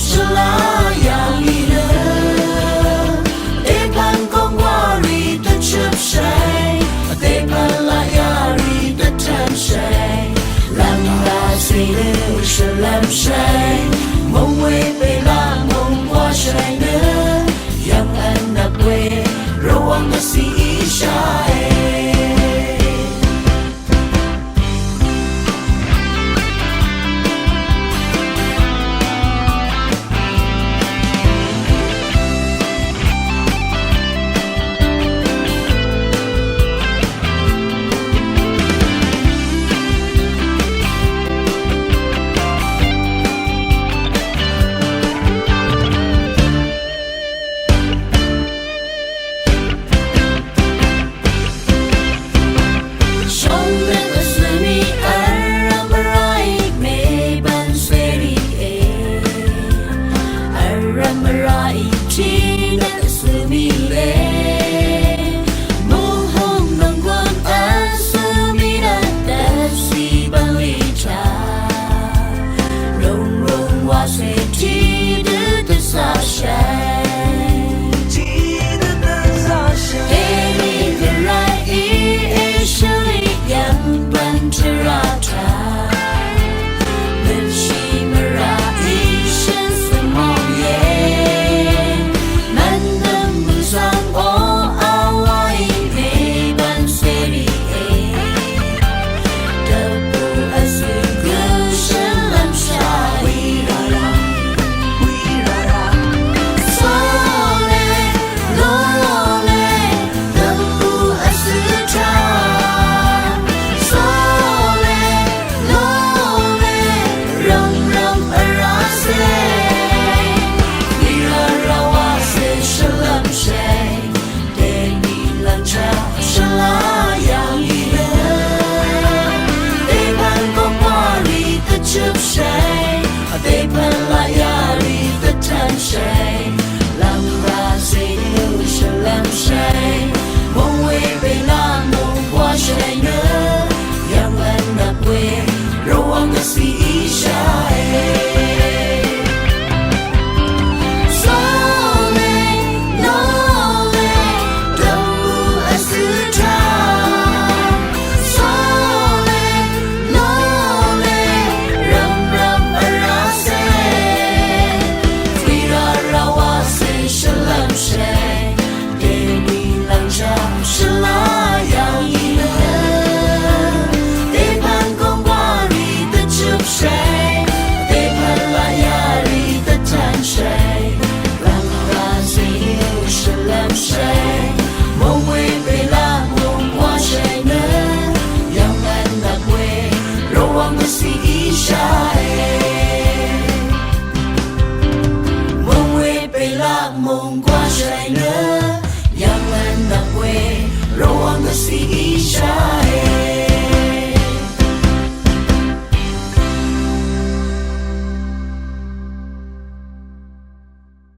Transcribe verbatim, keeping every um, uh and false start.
Shvlá yàngì nø, vdèpv̀n gòngwàrì dvchøpshàì, vdèpv̀n laqyàrì dvtv̄nshàì, lv̀ngrà zìnø shvlv́mshàì, mòngwē pèlaq mòngwàshàì nø, yv̀ng vnvp we, rvwv̀ng vcì íshàe. Shóngdø vsø̀mí vrv̀m vràí mèbv̀n sèrìe. Vrv̀m vràí tiqdø vsø̀mí le. Mùhung nònggùn vsø̀mí nø dvcì bv̀nlì taq. Rùngrùng wàcè tiqdø dvzaqshàì. Tiqdø dvzaqshàì. Èlì gvray í èshø̀lì yv̀ng bv̀n tvrà taq. Bø̀nshì mvrà í shø̀n svng mòngye. Mv̀n dø̀m mø̀zv̀ng o vwàí mèbv̀n sèrìe. Dèní lv̀ngchá shvlá yàngì nø, dèpv̀n gòngwàrì dvchøpshàì, dèpv̀n laqyàrì dvtv̄nshàì, lv̀ngrà zìnø shvlv́mshàì, mòngwē pèlaq mòngwàshàì nø, yv̀ng vnvp we, rvwv̀ng vcì íshàe. Shvlá yàngì nø, dèpv̀n gòngwàrì dvchøpshàì, dèpv̀n laqyàrì dvtv̄nshàì, lv̀ngrà zìnø shvlv́mshàì, mòngwē pèlaq mòngwàshàì nø, yv̀ng vnvp we, rvwv̀ng vcì íshàe. Mòngwē pèlaq mòngwàshàì nø,